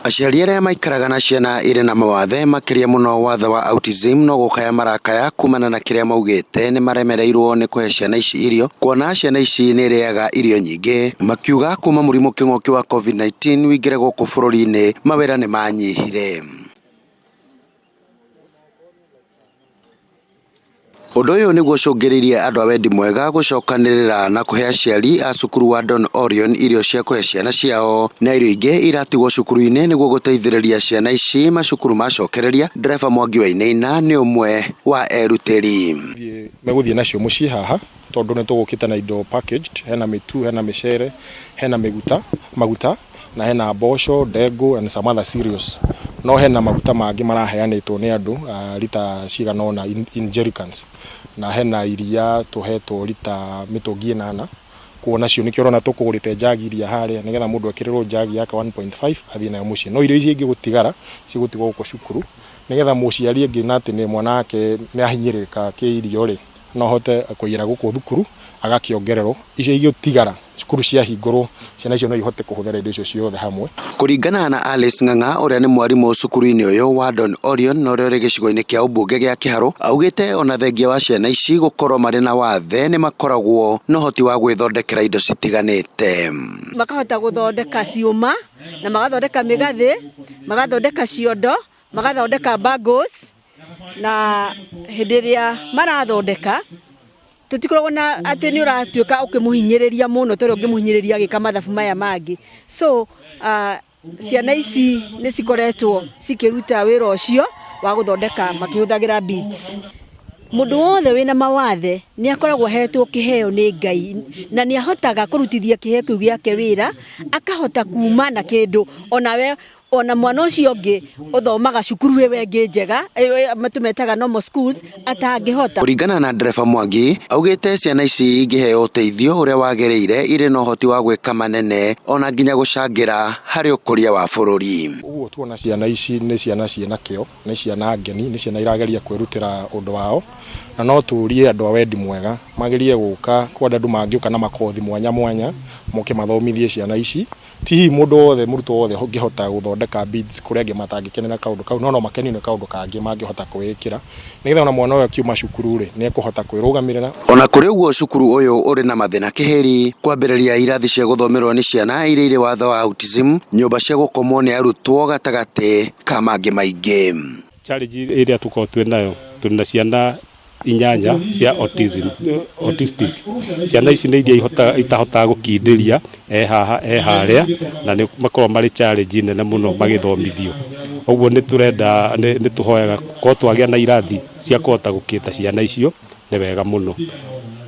Aciari arĩa maikaraga na ciana irĩ na mawathe makĩria mũno wathe wa autism no gũkaya marakaya kumana na kĩrĩa maugĩte nĩ maremereirwo nĩ kũhe ciana ici irio kuona ciana ici nĩ irĩaga irio nyingĩ, makiuga kuma mũrimũ kĩng'ũki wa Covid-19 wĩingĩre gũkũ bũrũri-inĩ mawĩra nĩ manyihire. Ũndũ ũyũ nĩguo ũcũngĩrĩirie andũ a wendi mwega gũcokanĩrĩra na kũhe aciari a cukuru wa Don Orion irio cia kũhe ciana ciao na irio ingĩ iratigwo cukuru-inĩ nĩguo gũteithĩrĩria ciana ici macukuru macokereria. Ndereba Mwangi Wainaina nĩ ũmwe wa erutĩri. Megũthiĩ nacio mũciĩ haha tondũ nĩ tũgũkĩte na indo packaged, hena mĩtu, hena mĩcere, hena mĩguta, maguta na hena mboco, ndengũ and some other cereals. No hena maguta mangĩ maraheanĩtwo nĩ andũ rita cigana ũna in jerrycans. Na hena iria tũhetwo rita mĩtũngi ĩnana, koguo nacio nĩkĩo ũrona tũkũgũrĩte njagi iria harĩa nĩgetha mũndũ ekĩrĩrwo njagi yake 1.5 athiĩ nayo mũciĩ. No irio icio ingĩ gũtigara cigũtigwo gũkũ cukuru nĩgetha mũciari angĩona atĩ mwana wake nĩ ahinyĩrĩrĩka kĩ irio rĩ, no ahote kũiyĩra gũkũ thukuru agakĩongererwo. Icio igũtigara cukuru ciahingũrwo ciana icio no ihote kũhũthĩra indo icio ciothe hamwe. Kũringana na Alice Ng'ang'a ũrĩa nĩ mwarimũ cukuru-inĩ ũyũ wa Don Orion na ũrĩa ũrĩ gĩcigo-inĩ kĩa ũmbunge gĩa Kĩharũ, augĩte ona thengia wa ciana ici gũkorwo marĩ na wathe nĩ makoragwo na ũhoti wa gwĩthondekera indo citiganĩte. Makahota gũthondeka ciũma na magathondeka mĩgathĩ, magathondeka ciondo, magathondeka bangles na hĩndĩ ĩrĩa marathondeka tũtikoragwo na atĩ nĩ ũratuĩka ũkĩmũhinyĩrĩria mũno ta ũrĩa ũngĩmũhinyĩrĩria agĩka mathabu maya mangĩ. So ciana ici nĩ cikoretwo cikĩruta wĩra ũcio wa gũthondeka makĩhũthagĩra beads. Mũndũ wothe wĩna mawathe nĩ akoragwo ahetwo kĩheo nĩ Ngai na nĩ ahotaga kũrutithia kĩheo kĩu gĩake wĩra, akahota kuma na kĩndũ onawe ona mwana ũcio ũngĩ ũthomaga cukuru ĩyo ĩngĩ njega tũmetaga normal schools atangĩhota. Kũringana na ndereba Mwangi, augĩte ciana ici ingĩheo ũteithio ũrĩa wagĩrĩire irĩ na ũhoti wa gwĩka manene ona nginya gũcangĩra harĩ ũkũria wa bũrũri. Ũguo tuona ciana ici nĩ ciana ciĩna kĩo, nĩ ciana ngeni, nĩ ciana irageria kwĩrutĩra ũndũ wao, na no tũrie andũ a wendi mwega magerie gũka kwenda andũ mangĩũka na makothi mwanya mwanya moke mathomithie ciana ici. Ti hihi mũndũ wothe mũrutwo wothe ũngĩhota gũthondeka beads kũrĩ angĩ matangĩkenera kaũndũ kau no no makenio nĩ kaũndũ kangĩ mangĩhota kwĩĩkĩra nĩgetha ona mwana ũyũ akiuma cukuru rĩ nĩ ekũhota kwĩrũgamĩrĩra. Ona kũrĩ ũguo cukuru ũyũ ũrĩ na mathĩna kĩhĩri kwambĩrĩria irathi cia gũthomerwo nĩ ciana iria irĩ wathe wa autism, nyũmba cia gũkomwo nĩ arutwo gatagatĩ ka mangĩ maingĩ. Challenge ĩrĩa tũkoragwo twĩ nayo tũrĩ na ciana inyanya cia autism, autistic. Ciana ici nĩ iria itahotaga gũkindĩria e haha e harĩa na nĩ makoragwo marĩ challenge nene mũno magĩthomithio. Ũguo nĩ tũrenda nĩ tũhoyaga korwo twagĩa na irathi cia kũhota gũkĩta ciana icio nĩ wega mũno.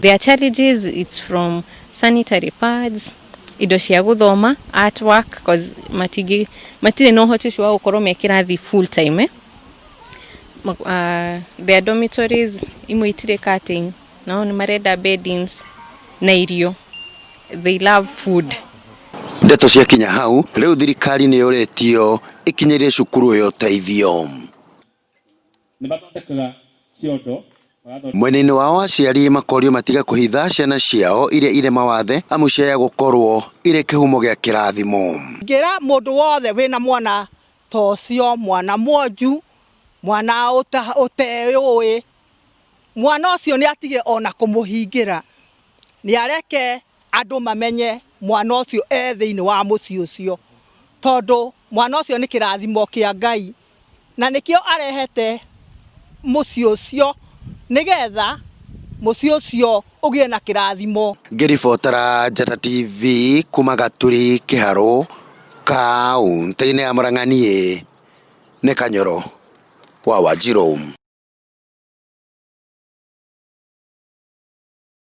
Their challenges it's from sanitary pads, indo cia gũthoma, artwork cause matingĩ matirĩ na ũhoti ũcio wa gũkorwo me kĩrathi full time eh? Their dormitories imwe itirĩ curtain nao nĩ marenda beddings na irio, they love food. Ndeto ciakinya hau rĩu thirikari nĩ yũrĩtio ĩkinyĩrie cukuru ũyũ ũteithio. Mwena-inĩ wao aciari makorio matige kũhitha ciana ciao iria irĩ mawathe amu ciaya gũkorwo irĩ kĩhumo gĩa kĩrathimo. Ngĩra mũndũ wothe wĩna mwana ta ũcio, mwana mwonju, mwana ũteyũĩ, mwana ũcio nĩ atige ona kũmũhingĩra, nĩ areke andũ mamenye mwana ũcio e thĩinĩ wa mũciĩ ũcio, tondũ mwana ũcio nĩ kĩrathimo kĩa Ngai na nĩkĩo arehete mũciĩ ũcio nĩgetha mũciĩ ũcio ũgĩe na kĩrathimo. Ngĩribotera Njata TV kuma Gaturi Kĩharũ kaũntĩ-inĩ ya Murang'a niĩ nĩ Kanyoro wa Wanjirũ.